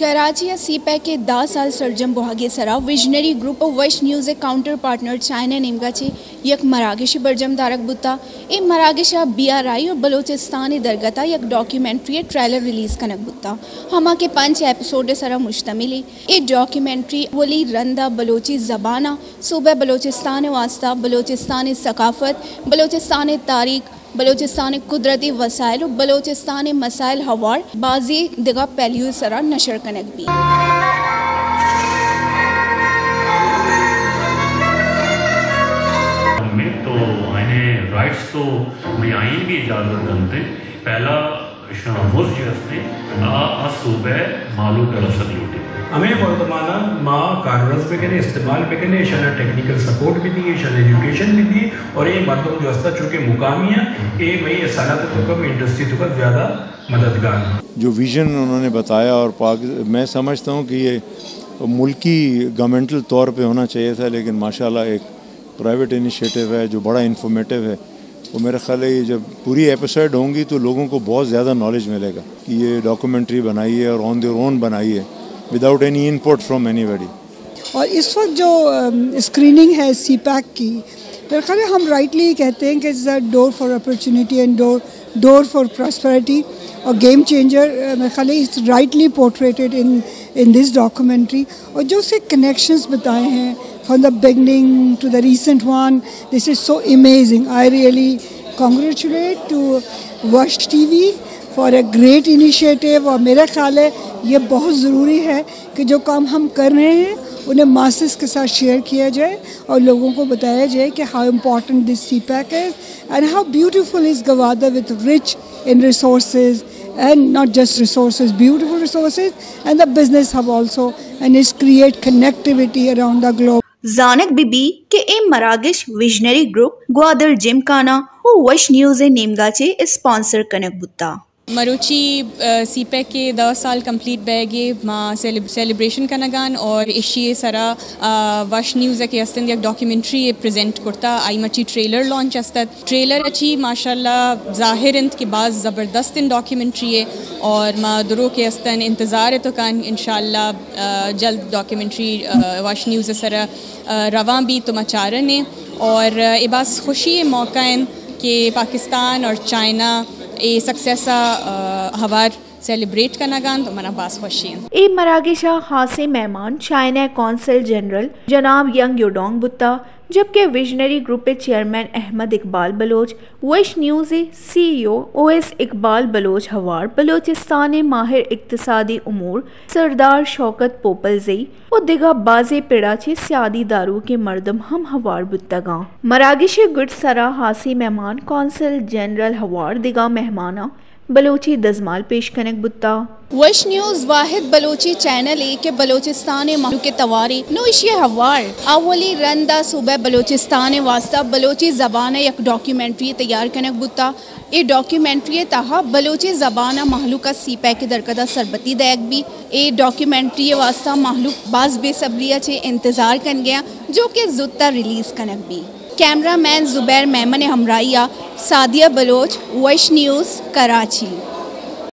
کراچی ءَ سی پیک ءِ دہ سال سرجم بوھگ ءِ سرا ویژنری گروپ ءُ وش نیوز ءِ کاؤنٹر پارٹنر چائنا ءِ نیمگ ءَ چہ یک مراگشے برجم دارگ بوتا۔ اے مراگش ءَ بی آر آئی ءُ بلوچستان ءِ درگت ءَ یک ڈاکیومنٹری ءِ ٹریلر ریلیز کنگ بوتا، ھما کہ پنچ ایپیسوڈ ءِ سرا مشتمل ایں۔ اے ڈاکیومنٹری اولی رند ءَ بلوچی زبان ءَ، صوبہ بلوچستان ءِ واستہ، بلوچستان ءِ ثقافت، بلوچستان ءِ تاریخ، بلوچستان ءِ قدرتی وسائل ءُ بلوچستان ءِ مسائل ءِ ھوار بازیں دگہ پہلوئے سرا نشر کنگ بیت۔ میں تو آئین رائٹس تو بھی آئین بھی اجازت دنتے۔ پہلا شاہ مز جو ہستے، آ، آ صوبہ مالو کا رسد لوٹے۔ ہمیں وردمانا ما کارورز بکنے، استعمال بکنے، ایشانا ٹیکنیکل سپورٹ بھی دیے، ایشانا ایجوکیشن بھی دیے، اور یہ مردم جو ہستا چونکہ مقامی ہیں، یہ مئی صنعت تو کم، انڈسٹری تو کا زیادہ مددگار ہیں۔ جو ویژن انہوں نے بتایا اور پاک، میں سمجھتا ہوں کہ یہ ملکی گورنمنٹل طور پہ ہونا چاہیے تھا، لیکن ماشاءاللہ ایک پرائیویٹ انیشیٹو ہے جو بڑا انفارمیٹو ہے۔ تو میرا خیال ہے یہ جب پوری ایپیسوڈ ہوں گی تو لوگوں کو بہت زیادہ نالج ملے گا کہ یہ ڈاکومنٹری بنائی ہے اور آن دیئر اون بنائی ہے، without any input from anybody. اور اس وقت جو، ام، اسکریننگ ہے سی پیک کی، میرے خیال ہے ہم رائٹلی کہتے ہیں کہ it's a door for opportunity and door, door for prosperity اور گیم چینجر، میرے خیال ہے it's rightly portrayed in, in this documentary۔ اور جو اس کے کنیکشنز بتائے ہیں، from the beginning to the recent one, this is so amazing. I really congratulate to Vash T V for a great initiative۔ اور میرا خیال ہے یہ بہت ضروری ہے کہ جو کام ہم کر رہے ہیں انہیں ماسز کے ساتھ شیئر کیا جائے اور لوگوں کو بتایا جائے کہ how important this C pack is and how beautiful is Gwadar with rich in resources and not just resources, beautiful resources and the business hub also, and it's create connectivity around the globe. زانگ بہ بی کہ اے مراگش visionary group Gwadar gymkhana ءُ وش news ءِ نیمگا چہ اسپانسر کنگ بوتا۔ مروچی، آ، سی پیک ءِ دہ سال کمپلیٹ بیگ ءَ ما سیلیب-، سیلیبریشن کنگان اور ایشی ءِ سرا، آ، وش نیوز ءَ کہ ہستند یک ڈاکیومنٹری ءَ پریزنٹ کرتا، آئی مرچی ٹریلر لانچ است ات۔ ٹریلر ءَ چی ماشاءاللہ ظاہر انت کہ باز زبردست انت ڈاکیومنٹری ءَ، اور ما درو کہ استن انتظار ءَ تو کن انشاءاللہ، آ، جلد ڈاکیومنٹری، آ، وش نیوز ءِ سرا، آ، رواں بیت تو ما چارن ایں۔ اور، آ، اے باز خوشی ءِ موقع انت کہ پاکستان اور چائنا اے سکسیس ءَ، آ، ہوار سیلیبریٹ کنگ ءَ انت، منا باز خوشی انت۔ اے مراگش ءَ خاصیں مہمان چائنا ءِ قونصل جنرل جناب ینگ یوڈونگ بوتا، جبکہ ویژنری گروپ ءِ چیئرمین احمد اقبال بلوچ، وش نیوز ءِ سی ای او او ایس اقبال بلوچ ہوار بلوچستان ءِ ماہر اقتصادی امور سردار شوکت پوپلزئی ءُ دگہ بازیں پڑ ءَ چہ سیادی داروکیں مردم ہم ہوار بوتگاں۔ مراگش ءِ گڈ سرا خاصیں مہمان قونصل جنرل ہوار دگہ مہماناں بلوچی دزمال پیش کنگ بوتا۔ وش نیوز واحد بلوچی چینل اے کہ بلوچستان ءِ مہلوک ءِ توار اے۔ نوں ایشی ءِ ہوار اولی رند ءَ صوبہ بلوچستان ءِ واستہ بلوچی زبان ءَ یک ڈاکیومنٹری تیار کنگ بوتا۔ اے ڈاکیومنٹری ءِ تہا بلوچی زبان ءَ مہلوک ءَ سی پیک ءِ درگت ءَ سربتی دئیگ بی۔ اے ڈاکیومنٹری ءِ واستہ مہلوک باز بے صبری ءَ چہ انتظار کنگ ءَ، جو کہ زوت ءَ ریلیز کنگ بی۔ کیمرہ مین زبیر میمن ءِ ہمراہی ءَ سعدیہ بلوچ، وش نیوز، کراچی۔